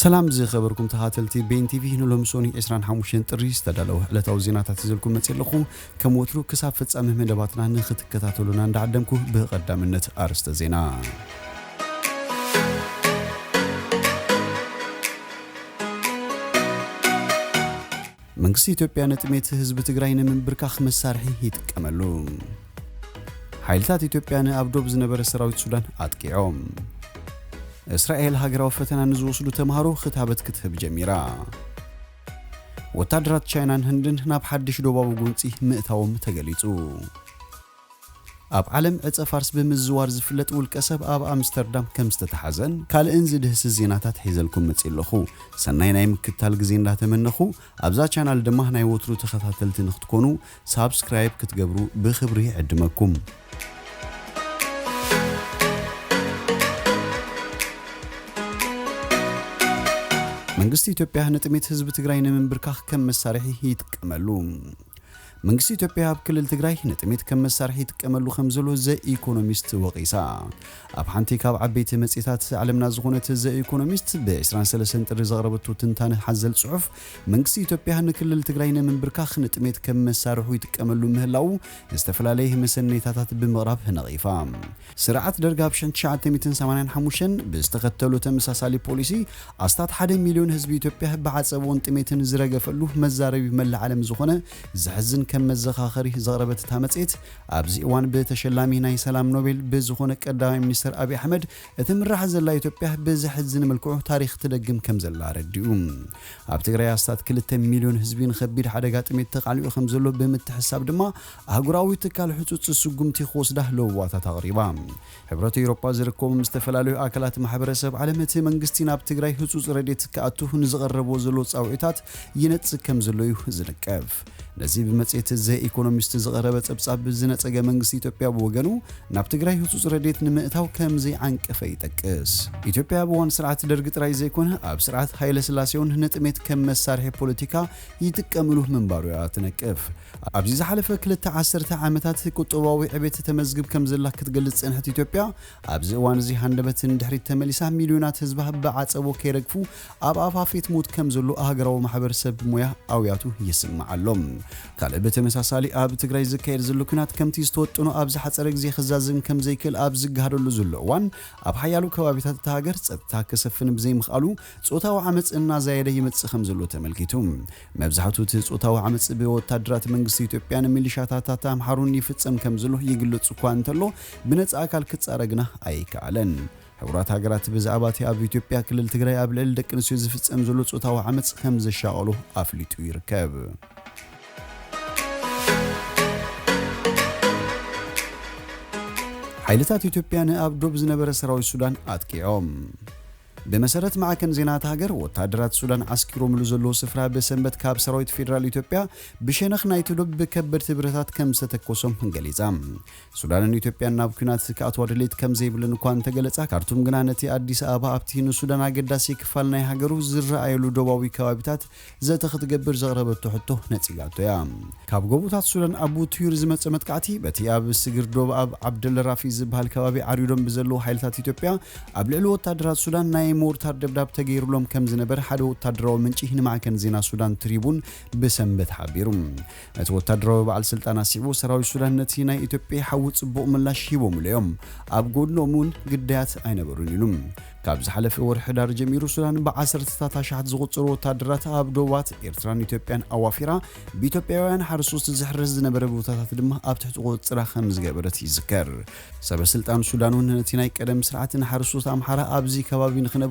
ሰላም ዝኸበርኩም ተኸታተልቲ ቤን ቲቪ፣ ንሎሚ ሶኒ ዕስራን ሓሙሽተን ጥሪ ዝተዳለወ ዕለታዊ ዜናታት ሒዘልኩም መጺእ ኣለኹ። ከም ወትሩ ክሳብ ፍጻመ መደባትና ንኽትከታተሉና እንዳዓደምኩ፣ ብቐዳምነት ኣርእስተ ዜና። መንግስቲ ኢትዮጵያ ንጥሜት ህዝቢ ትግራይ ንምንብርካኽ መሳርሒ ይጥቀመሉ። ሓይልታት ኢትዮጵያ ንኣብ ዶብ ዝነበረ ሰራዊት ሱዳን ኣጥቂዖም። እስራኤል ሃገራዊ ፈተና ንዝወስዱ ተምሃሮ ክታበት ክትህብ ጀሚራ። ወታደራት ቻይናን ህንድን ናብ ሓድሽ ዶባዊ ጎንጺ ምእታዎም ተገሊጹ። ኣብ ዓለም ዕጸ ፋርስ ብምዝዋር ዝፍለጥ ውልቀ ሰብ ኣብ ኣምስተርዳም ከም ዝተተሓዘን ካልእን ዝድህስስ ዜናታት ሒዘልኩም መጺእ ኣለኹ። ሰናይ ናይ ምክትታል ግዜ እንዳተመነኹ፣ ኣብዛ ቻናል ድማ ናይ ወትሩ ተኸታተልቲ ንክትኮኑ ሳብስክራይብ ክትገብሩ ብኽብሪ ይዕድመኩም። መንግስቲ ኢትዮጵያ ንጥሜት ህዝቢ ትግራይ ንምንብርካኽ ከም መሳርሒ ይጥቀመሉ። መንግስቲ ኢትዮጵያ ኣብ ክልል ትግራይ ንጥሜት ከም መሳርሒ ይጥቀመሉ ከም ዘሎ ዘ ኢኮኖሚስት ወቒሳ። ኣብ ሓንቲ ካብ ዓበይቲ መጽሔታት ዓለምና ዝኾነት ዘ ኢኮኖሚስት ብ ዕስራን ሰለስተን ጥሪ ዘቕረበቶ ትንታነ ሓዘል ጽሑፍ፣ መንግስቲ ኢትዮጵያ ንክልል ትግራይ ንምንብርካኽ ንጥሜት ከም መሳርሑ ይጥቀመሉ ምህላዉ ዝተፈላለየ መሰነይታታት ብምቕራብ ነቒፋ። ስርዓት ደርግ ኣብ ሽሕን ትሽዓተ ሚእትን ሰማንያን ሓሙሽተን ብዝተኸተሎ ተመሳሳሊ ፖሊሲ፣ ኣስታት ሓደ ሚልዮን ህዝቢ ኢትዮጵያ ብዓጸቦን ጥሜትን ዝረገፈሉ መዛረቢ መላእ ዓለም ዝኾነ ዘሕዝን ከም መዘኻኸሪ ዘቕረበት እታ መጽሔት፣ ኣብዚ እዋን ብተሸላሚ ናይ ሰላም ኖቤል ብዝኾነ ቀዳማይ ሚኒስተር ኣብይ ኣሕመድ እትምራሕ ዘላ ኢትዮጵያ ብዘሕዝን መልክዑ ታሪኽ ትደግም ከም ዘላ ኣረዲኡ። ኣብ ትግራይ ኣስታት ክልተ ሚልዮን ህዝቢ ንኸቢድ ሓደጋ ጥሜት ተቓሊዑ ከም ዘሎ ብምትሕሳብ ድማ፣ ኣህጉራዊ ትካል ህጹጽ ስጉምቲ ክወስዳ ለዋታት ኣቕሪባ። ሕብረት ኤውሮጳ ዝርከቦም ዝተፈላለዩ ኣካላት ማሕበረሰብ ዓለም፣ እቲ መንግስቲ ናብ ትግራይ ህጹጽ ረድኤት ክኣቱ ንዝቐረቦ ዘሎ ጻውዒታት ይነጽግ ከም ዘሎ እዩ ዝንቀፍ። ነዚ ብመጽሔት ዘ ኢኮኖሚስት ዝቐረበ ጸብጻብ ዝነጸገ መንግስቲ ኢትዮጵያ ብወገኑ፣ ናብ ትግራይ ህጹጽ ረድኤት ንምእታው ከም ዘይዓንቀፈ ይጠቅስ። ኢትዮጵያ ኣብ እዋን ስርዓት ደርግ ጥራይ ዘይኮነ፣ ኣብ ስርዓት ሃይለ ስላሴ እውን ንጥሜት ከም መሳርሒ ፖለቲካ ይጥቀምሉ ምንባሩ እያ ትነቅፍ። ኣብዚ ዝሓለፈ ክልተ ዓሰርተ ዓመታት ቁጠባዊ ዕቤት ተመዝግብ ከም ዘላ ክትገልጽ ዝጸንሐት ኢትዮጵያ፣ ኣብዚ እዋን እዚ ሃንደበት ንድሕሪት ተመሊሳ፣ ሚልዮናት ህዝባ ብዓጸቦ ከይረግፉ ኣብ ኣፋፌት ሞት ከም ዘሎ ኣህጉራዊ ማሕበረሰብ ሞያ ኣውያቱ ይስማዕ ኣሎ። ካልእ ብተመሳሳሊ ኣብ ትግራይ ዝካየድ ዘሎ ኲናት ከምቲ ዝተወጠኖ ኣብ ዝሓጸረ ግዜ ክዛዘም ከም ዘይክእል ኣብ ዝገሃደሉ ዘሎ እዋን፣ ኣብ ሓያሎ ከባቢታት እታ ሃገር ጸጥታ ክሰፍን ብዘይምኽኣሉ፣ ጾታዊ ዓመጽ እናዛየደ ይመጽእ ከም ዘሎ ተመልኪቱ። መብዛሕትኡ እቲ ጾታዊ ዓመጽ ብወታደራት መንግስቲ ኢትዮጵያን ሚሊሻታት ኣምሓሩን ይፍጸም ከም ዘሎ ይግለጽ እኳ እንተሎ፣ ብነጻ ኣካል ክጻረ ግና ኣይከኣለን። ሕቡራት ሃገራት ብዛዕባ እቲ ኣብ ኢትዮጵያ ክልል ትግራይ ኣብ ልዕሊ ደቂ ኣንስትዮ ዝፍጸም ዘሎ ጾታዊ ዓመጽ ከም ዘሻቐሎ ኣፍሊጡ ይርከብ። ሓይልታት ኢትዮጵያ ንኣብ ዶብ ዝነበረ ሰራዊት ሱዳን ኣጥቂዖም። ብመሰረት ማዕከን ዜና እታ ሃገር፣ ወታደራት ሱዳን ዓስኪሮምሉ ዘለዉ ስፍራ ብሰንበት ካብ ሰራዊት ፌደራል ኢትዮጵያ ብሸነኽ ናይቲ ዶብ ብከበድቲ ብረታት ከም ዝተተኮሶም ገሊጻ። ሱዳንን ኢትዮጵያን ናብ ኲናት ክኣትዋ ድሌት ከም ዘይብለን እኳ እንተገለጻ፣ ካርቱም ግና ነቲ ኣዲስ ኣበባ ኣብቲ ንሱዳን ኣገዳሲ ክፋል ናይ ሃገሩ ዝረኣየሉ ዶባዊ ከባቢታት ዘተ ክትገብር ዘቕረበቶ ሕቶ ነጺጋቶ እያ። ካብ ጎቦታት ሱዳን ኣብ ቡቱዩር ዝመጸ መጥቃዕቲ፣ በቲ ኣብ ስግር ዶብ ኣብ ዓብደል ራፊ ዝበሃል ከባቢ ዓሪዶም ብዘለዉ ሓይልታት ኢትዮጵያ ኣብ ልዕሊ ወታደራት ሱዳን ናይ ሞርታር ደብዳብ ተገይሩሎም ከም ዝነበረ ሓደ ወታደራዊ ምንጪ ንማዕከን ዜና ሱዳን ትሪቡን ብሰንበት ሓቢሩ። እቲ ወታደራዊ በዓል ስልጣን ኣስዒቡ፣ ሰራዊት ሱዳን ነቲ ናይ ኢትዮጵያ ሓዊ ጽቡቕ ምላሽ ሂቦምሉ እዮም፣ ኣብ ጎድኖም እውን ግዳያት ኣይነበሩን ኢሉ። ካብ ዝሓለፈ ወርሒ ሕዳር ጀሚሩ፣ ሱዳን ብዓሰርተታት ኣሽሓት ዝቑጸሩ ወታደራት ኣብ ዶባት ኤርትራን ኢትዮጵያን ኣዋፊራ፣ ብኢትዮጵያውያን ሓረስቶት ዝሕረስ ዝነበረ ቦታታት ድማ ኣብ ትሕቲ ቁጽጽራ ከም ዝገበረት ይዝከር። ሰበ ስልጣን ሱዳን እውን ነቲ ናይ ቀደም ስርዓት ንሓረስቶት ኣምሓራ ኣብዚ ከባቢ ንኽነብሩ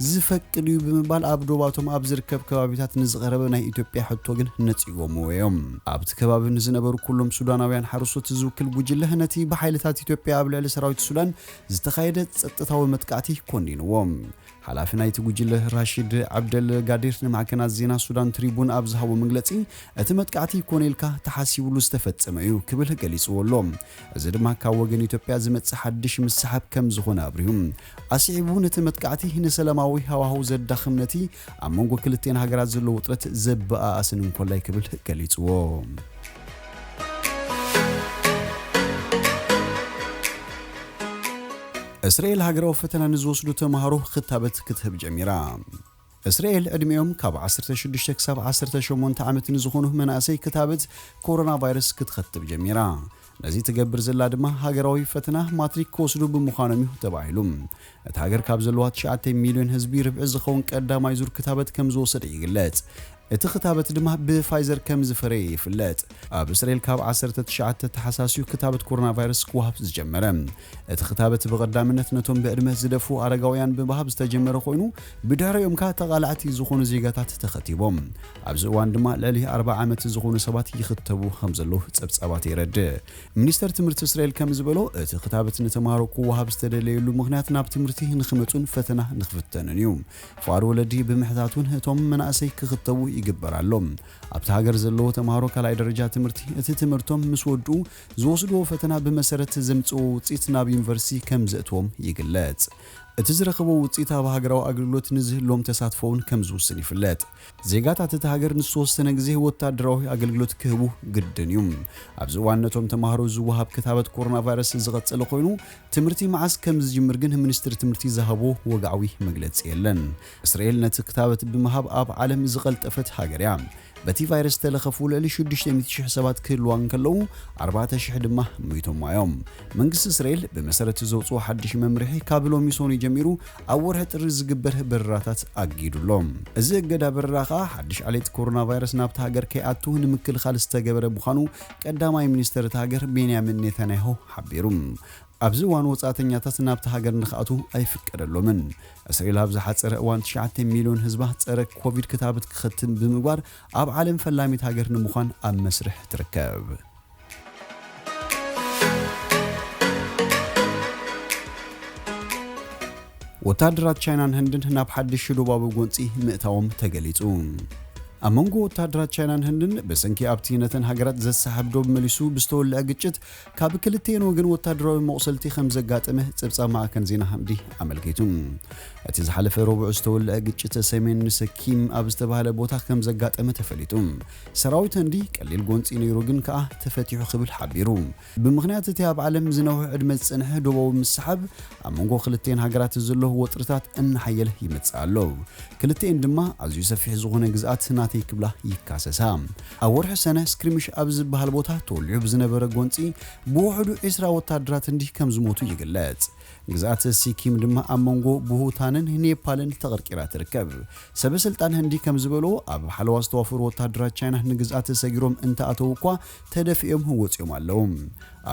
ዝፈቅድ እዩ ብምባል፣ ኣብ ዶባቶም ኣብ ዝርከብ ከባቢታት ንዝቐረበ ናይ ኢትዮጵያ ሕቶ ግን ነጺጎምዎ እዮም። ኣብቲ ከባቢ ንዝነበሩ ኩሎም ሱዳናውያን ሓረስቶት ዝውክል ጉጅለ፣ ነቲ ብሓይልታት ኢትዮጵያ ኣብ ልዕሊ ሰራዊት ሱዳን ዝተኻየደ ጸጥታዊ መጥቃዕቲ ኮኒንዎ። ሓላፊ ናይቲ ጉጅለ ራሺድ ዓብደል ጋዲር ንማዕከናት ዜና ሱዳን ትሪቡን ኣብ ዝሃቦ መግለጺ፣ እቲ መጥቃዕቲ ኮነ ኢልካ ተሓሲቡሉ ዝተፈጸመ እዩ ክብል ገሊጽዎ ኣሎ። እዚ ድማ ካብ ወገን ኢትዮጵያ ዝመጽእ ሓድሽ ምስሓብ ከም ዝኾነ ኣብሪሁ። ኣስዒቡ፣ ነቲ መጥቃዕቲ ንሰላማዊ ሃዋህው ዘዳኽም፣ ነቲ ኣብ መንጎ ክልቲኤን ሃገራት ዘሎ ውጥረት ዘበኣእስን እንኮላይ ክብል ገሊጽዎ። እስራኤል ሃገራዊ ፈተና ንዝወስዱ ተምሃሮ ክታበት ክትህብ ጀሚራ። እስራኤል ዕድሚኦም ካብ ዓሰርተ ሽዱሽተ ክሳብ ዓሰርተ ሸሞንተ ዓመት ንዝኾኑ መናእሰይ ክታበት ኮሮና ቫይረስ ክትኸትብ ጀሚራ። ነዚ ትገብር ዘላ ድማ ሃገራዊ ፈተና ማትሪክ ክወስዱ ብምዃኖም እዩ ተባሂሉ። እቲ ሃገር ካብ ዘለዋ ትሽዓተ ሚልዮን ህዝቢ ርብዒ ዝኸውን ቀዳማይ ዙር ክታበት ከም ዝወሰደ ይግለጽ። እቲ ክታበት ድማ ብፋይዘር ከም ዝፈረየ ይፍለጥ። ኣብ እስራኤል ካብ ዓሰርተ ትሽዓተ ተሓሳስዩ ክታበት ኮሮና ቫይረስ ክወሃብ ዝጀመረ። እቲ ክታበት ብቐዳምነት ነቶም ብዕድመ ዝደፍኡ ኣረጋውያን ብምሃብ ዝተጀመረ ኮይኑ፣ ብድሕሪኦም ከኣ ተቓላዕቲ ዝኾኑ ዜጋታት ተኸቲቦም። ኣብዚ እዋን ድማ ልዕሊ ኣርብዓ ዓመት ዝኾኑ ሰባት ይኽተቡ ከም ዘለዉ ጸብጻባት የረድእ። ሚኒስተር ትምህርቲ እስራኤል ከም ዝበሎ፣ እቲ ክታበት ንተምሃሮ ክወሃብ ዝተደለየሉ ምኽንያት ናብ ትምህርቲ ንኽመጹን ፈተና ንኽፍተኑን እዩ። ፍቓድ ወለዲ ብምሕታት እውን እቶም መናእሰይ ክኽተቡ ይግበር ኣሎ። ኣብቲ ሃገር ዘለዉ ተምሃሮ ካልኣይ ደረጃ ትምህርቲ፣ እቲ ትምህርቶም ምስ ወድኡ ዝወስድዎ ፈተና ብመሰረት ዘምጽእዎ ውጽኢት ናብ ዩኒቨርሲቲ ከም ዘእትዎም ይግለጽ። እቲ ዝረኸቦ ውጽኢት ኣብ ሃገራዊ ኣገልግሎት ንዝህሎም ተሳትፎ እውን ከም ዝውስን ይፍለጥ። ዜጋታት እቲ ሃገር ንዝተወሰነ ግዜ ወታደራዊ ኣገልግሎት ክህቡ ግድን እዩ። ኣብዚ እዋን ነቶም ተምሃሮ ዝወሃብ ክታበት ኮሮና ቫይረስ ዝቐጸለ ኮይኑ፣ ትምህርቲ መዓስ ከም ዝጅምር ግን ሚኒስትሪ ትምህርቲ ዝሃቦ ወግዓዊ መግለጺ የለን። እስራኤል ነቲ ክታበት ብምሃብ ኣብ ዓለም ዝቐልጠፈት ሃገር እያ። በቲ ቫይረስ ዝተለኸፉ ልዕሊ ሽዱሽተ ሚእቲ ሽሕ ሰባት ክህልዋ እንከለዉ፣ ኣርባዕተ ሽሕ ድማ ሞይቶም እዮም። መንግስቲ እስራኤል ብመሰረት ዘውፅኦ ሓድሽ መምርሒ ካብ ሎሚ ሰኑይ ጀሚሩ ኣብ ወርሒ ጥሪ ዝግበር በረራታት ኣጊዱ ኣሎ። እዚ እገዳ በረራ ከኣ ሓድሽ ዓሌት ኮሮና ቫይረስ ናብታ ሃገር ከይኣቱ ንምክልኻል ዝተገበረ ምዃኑ ቀዳማይ ሚኒስተር እታ ሃገር ቤንያሚን ኔታንያሁ ሓቢሩ። ኣብዚ እዋን ወጻእተኛታት ናብታ ሃገር ንኽኣትዉ ኣይፍቀደሎምን። እስራኤል ኣብ ዝሓጸረ እዋን ትሽዓተ ሚልዮን ህዝባ ጸረ ኮቪድ ክታበት ክኸትም ብምግባር ኣብ ዓለም ፈላሚት ሃገር ንምዃን ኣብ መስርሕ ትርከብ። ወታደራት ቻይናን ህንድን ናብ ሓድሽ ዶባዊ ጎንጺ ምእታዎም ተገሊጹ። ኣብ መንጎ ወታደራት ቻይናን ህንድን ብሰንኪ ኣብቲ ነተን ሃገራት ዘሰሓብ ዶብ መሊሱ ብዝተወልዐ ግጭት ካብ ክልቲኤን ወገን ወታደራዊ መቑሰልቲ ከም ዘጋጠመ ጸብጻብ ማዕከን ዜና ህንዲ ኣመልኪቱ። እቲ ዝሓለፈ ረቡዕ ዝተወልዐ ግጭት ሰሜን ሰኪም ኣብ ዝተባህለ ቦታ ከም ዘጋጠመ ተፈሊጡ። ሰራዊት ህንዲ ቀሊል ጎንጺ ነይሩ ግን ከኣ ተፈቲሑ ክብል ሓቢሩ። ብምኽንያት እቲ ኣብ ዓለም ዝነውሑ ዕድመ ዝጸንሐ ዶባዊ ምስሓብ ኣብ መንጎ ክልቲኤን ሃገራት ዘሎ ወጥርታት እናሓየለ ይመጽእ ኣሎ። ክልቲኤን ድማ ኣዝዩ ሰፊሕ ዝኾነ ግዝኣት ናተይ ክብላ ይካሰሳ። ኣብ ወርሒ ሰነ ስክሪምሽ ኣብ ዝበሃል ቦታ ተወሊዑ ብዝነበረ ጎንጺ ብውሕዱ ዒስራ ወታደራት ህንዲ ከም ዝሞቱ ይግለጽ። ግዝኣት ሲኪም ድማ ኣብ መንጎ ብሁታንን ኔፓልን ተቐርቂራ ትርከብ። ሰበ ስልጣን ህንዲ ከም ዝበሎ ኣብ ሓለዋ ዝተዋፈሩ ወታደራት ቻይና ንግዝኣት ሰጊሮም እንተኣተዉ እኳ ተደፊኦም ወጺኦም ኣለዉ።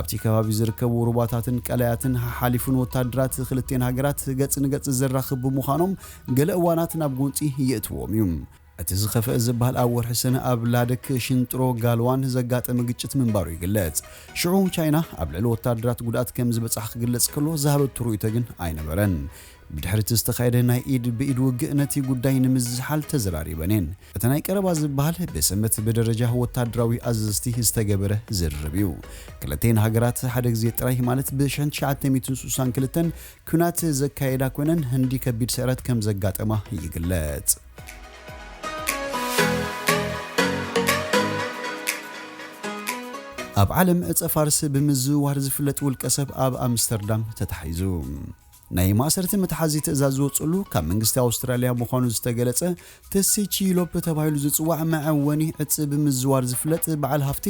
ኣብቲ ከባቢ ዝርከቡ ሩባታትን ቀላያትን ሓሓሊፉን ወታደራት ክልቲኤን ሃገራት ገጽ ንገጽ ዘራኽብ ብምዃኖም ገለ እዋናት ናብ ጎንጺ የእትዎም እዩ። እቲ ዝኸፍአ ዝበሃል ኣብ ወርሒ ሰነ ኣብ ላደክ ሽንጥሮ ጋልዋን ዘጋጠመ ግጭት ምንባሩ ይግለጽ። ሽዑ ቻይና ኣብ ልዕሊ ወታደራት ጉድኣት ከም ዝበጽሓ ክግለጽ ከሎ ዝሃበቶ ርእይቶ ግን ኣይነበረን። ብድሕሪ እቲ ዝተኻየደ ናይ ኢድ ብኢድ ውግእ ነቲ ጉዳይ ንምዝሓል ተዘራሪበን እየን። እቲ ናይ ቀረባ ዝበሃል ብሰንበት ብደረጃ ወታደራዊ ኣዘዝቲ ዝተገበረ ዝርርብ እዩ። ክልተን ሃገራት ሓደ ግዜ ጥራይ ማለት ብ ሽሕን ትሽዓተ ሚእትን ስሳን ክልተን ኲናት ዘካየዳ ኮይነን ህንዲ ከቢድ ስዕረት ከም ዘጋጠማ ይግለጽ። ኣብ ዓለም ዕጸ ፋርስ ብምዝውዋር ዝፍለጥ ውልቀ ሰብ ኣብ ኣምስተርዳም ተታሒዙ። ናይ ማእሰርቲ መትሓዚ ትእዛዝ ዝወፅሉ ካብ መንግስቲ ኣውስትራልያ ምዃኑ ዝተገለጸ ተሲቺ ሎፕ ተባሂሉ ዝጽዋዕ መዐወኒ ዕጽ ብምዝዋር ዝፍለጥ በዓል ሃፍቲ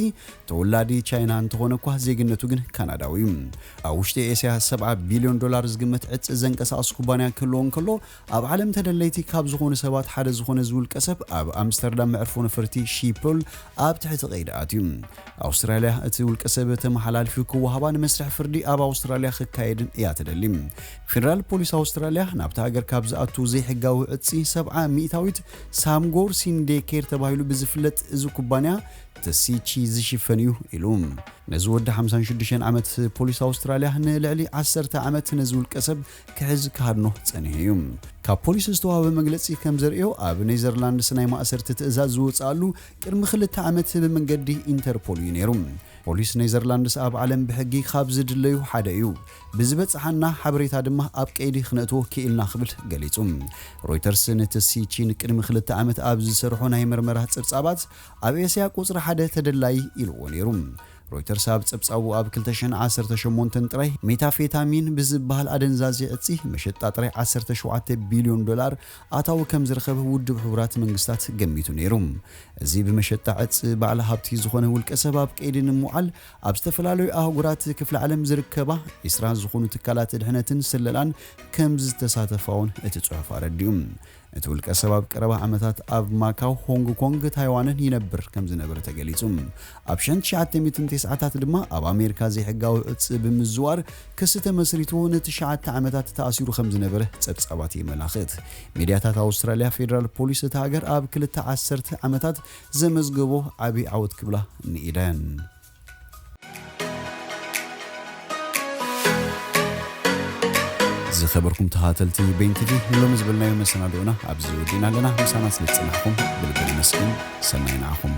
ተወላዲ ቻይና እንተኾነ እኳ ዜግነቱ ግን ካናዳዊ እዩ። ኣብ ውሽጢ ኤስያ ሰብዓ ቢልዮን ዶላር ዝግመት ዕጽ ዘንቀሳቕስ ኩባንያ ክህልዎ እንከሎ ኣብ ዓለም ተደለይቲ ካብ ዝኾኑ ሰባት ሓደ ዝኾነ እዚ ውልቀ ሰብ ኣብ ኣምስተርዳም መዕርፎ ነፈርቲ ሺፖል ኣብ ትሕቲ ቀይዲ ኣትዩ። ኣውስትራልያ እቲ ውልቀ ሰብ ተመሓላልፊ ክወሃባ ንመስርሕ ፍርዲ ኣብ ኣውስትራልያ ክካየድን እያ ትደሊ። ፌደራል ፖሊስ ኣውስትራልያ ናብታ ሃገር ካብ ዝኣቱ ዘይሕጋዊ ዕጺ ሰብዓ ሚእታዊት ሳምጎር ሲንዴኬር ተባሂሉ ብዝፍለጥ እዚ ኩባንያ ተሲቺ ዝሽፈን እዩ ኢሉ። ነዚ ወዲ ሓምሳን ሽዱሽተን ዓመት ፖሊስ ኣውስትራልያ ንልዕሊ ዓሰርተ ዓመት ነዚ ውልቀ ሰብ ክሕዝ ክሃድኖ ጸኒሑ እዩ። ካብ ፖሊስ ዝተዋህበ መግለጺ ከም ዘርእዮ ኣብ ኔዘርላንድስ ናይ ማእሰርቲ ትእዛዝ ዝወፅኣሉ ቅድሚ ክልተ ዓመት ብመንገዲ ኢንተርፖል እዩ ነይሩ። ፖሊስ ኔዘርላንድስ ኣብ ዓለም ብሕጊ ካብ ዝድለዩ ሓደ እዩ። ብዝበጽሓና ሓበሬታ ድማ ኣብ ቀይዲ ክነእትዎ ክኢልና ክብል ገሊጹ። ሮይተርስ ንተሲቺን ቅድሚ ክልተ ዓመት ኣብ ዝሰርሖ ናይ መርመራ ጸብጻባት ኣብ ኤስያ ቁጽሪ ሓደ ተደላዪ ኢልዎ ነይሩ። ሮይተርስ ኣብ ጸብጻቡ ኣብ ክልተ ሽሕን ዓሰርተ ሸሞንተን ጥራይ ሜታፌታሚን ብዝበሃል ኣደንዛዚ ዕጺ መሸጣ ጥራይ ዓሰርተ ሸውዓተ ቢልዮን ዶላር ኣታዊ ከም ዝረኸበ ውድብ ሕቡራት መንግስታት ገሚቱ ነይሩ። እዚ ብመሸጣ ዕጽ በዓል ሃብቲ ዝኾነ ውልቀ ሰብ ኣብ ቀይዲ ንምውዓል ኣብ ዝተፈላለዩ ኣህጉራት ክፍለ ዓለም ዝርከባ ዒስራ ዝኾኑ ትካላት ድሕነትን ስለላን ከም ዝተሳተፋ እውን እቲ ጽሑፍ ኣረዲኡ። እቲ ውልቀ ሰብ ኣብ ቀረባ ዓመታት ኣብ ማካው፣ ሆንግ ኮንግ፣ ታይዋንን ይነብር ከም ዝነበረ ተገሊጹ። ኣብ ሽሕን ትሽዓተ ሚእትን ተስዓታት ድማ ኣብ ኣሜሪካ ዘይሕጋዊ ዕጽ ብምዝዋር ክሲ ተመስሪቱ ንትሽዓተ ዓመታት ተኣሲሩ ከም ዝነበረ ጸብጻባት የመላኽት። ሚድያታት ኣውስትራልያ፣ ፌደራል ፖሊስ እታ ሃገር ኣብ ክልተ ዓሰርተ ዓመታት ዘመዝገቦ ዓቢ ዓወት ክብላ ንኢደን። ዝኸበርኩም ተኸታተልቲ ቤን ቲቪ፣ ንሎሚ ዝበልናዮ መሰናድኦና ኣብዚ ወዲእና ኣለና። ምሳና ስለ ዝጸናሕኩም ብልቢ ነመስግን። ሰናይ ንዓኹም።